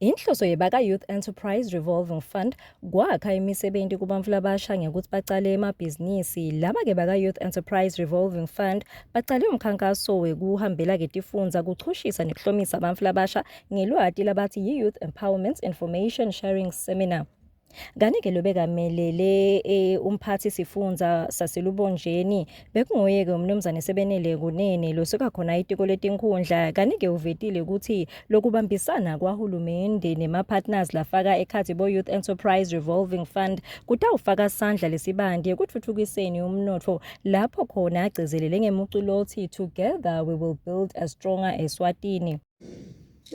Inhloso yebaka-Youth Enterprise Revolving Fund kwakha imisebenti kubantfu labasha ngekutsi bacale emabhizinisi. Laba-ke baka-Youth Enterprise Revolving Fund bacale umkhankaso wekuhambela-ke tifundza kuchushisa nekuhlomisa bantfu labasha ngelwati labatsi yi-Youth Empowerment Information Sharing Seminar. Kanti-ke lobekamelele eh, umphathi sifundza saseLubonjeni bekunguye-ke umnumzane Sebenele Kunene losuka khona itiko letinkhundla. Kanti-ke uvetile ukuthi lokubambisana kwahulumende nema-partners lafaka ekhatsi bo-Youth Enterprise Revolving Fund kutawufaka sandla lesibanti ekutfutfukiseni umnotfo lapho khona agcizelele ngemucu lotsi together we will build a stronger Eswatini.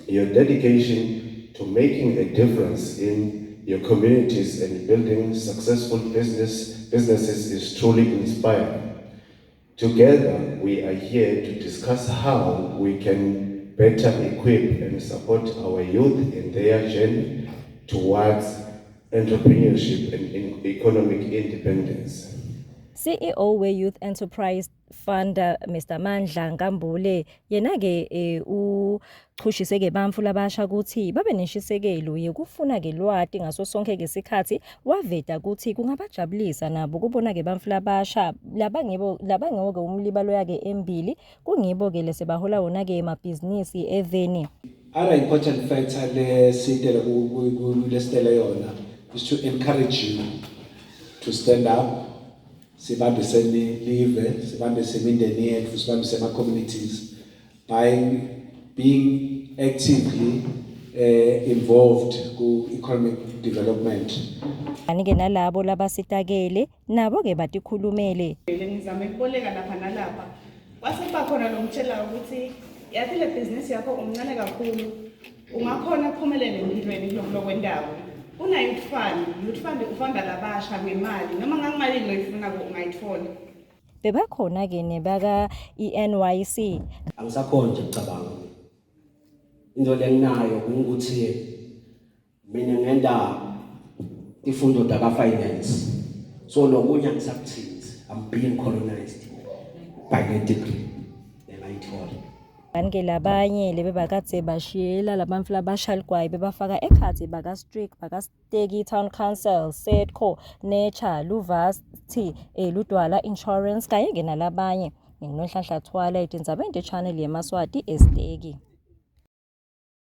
Your dedication to making a difference in your communities and building successful businesses is truly inspiring. Together, we are here to discuss how we can better equip and support our youth in their journey towards entrepreneurship and economic independence. CEO we-Youth Enterprise Fund Mr Mandla Nkambule yena-ke eh, uchushise-ke bantfu labasha kutsi babe nenshisekelo yekufuna-ke lwati ngaso sonkhe-ke sikhatsi waveta kutsi kungabajabulisa nabo kubona-ke bantfu labasha labangibo labangiwo-ke umliba loya-ke embili kungibo-ke lesebahola wona-ke emabhizinisi eveni. Other important factor lesitele kulesitele yona is to encourage you to stand up sibambisene live sibambise imindeni yethu sibambise ama-communities by being actively involved ku-economic development. Kanti-ke nalabo labasitakele nabo-ke batikhulumele. Ngizama ukuboleka lapha nalapha kwase kuba khona longitshela ukuthi yathi le bhizinisi yakho umncane kakhulu ungakhona kuphumelela empilweni kuloku lokwentako kuna-youth fund youth fund ufanda labasha ngemali noma ngakumalini loyifunako ungayitfola. Bebakhona-ke nebaka-ENYC. Angisakhoni nje kucabanga into lenginayo ukuthi mina ngenta tifundo taka finance so lokunye angisakuthinzi I'm being colonized by the degree lengayithola. Kanti-ke labanye lebebakadze bashiyela labantfu labasha ligwayi bebafaka ekhatsi baka-Streak, baka-Steki Town Council, Sedco, Nature, Luvasti, eh, Ludwala Insurance kanye-ke nalabanye. NginguNonhlanhla Thwala etindzabeni te-channel yemaSwati eSteki.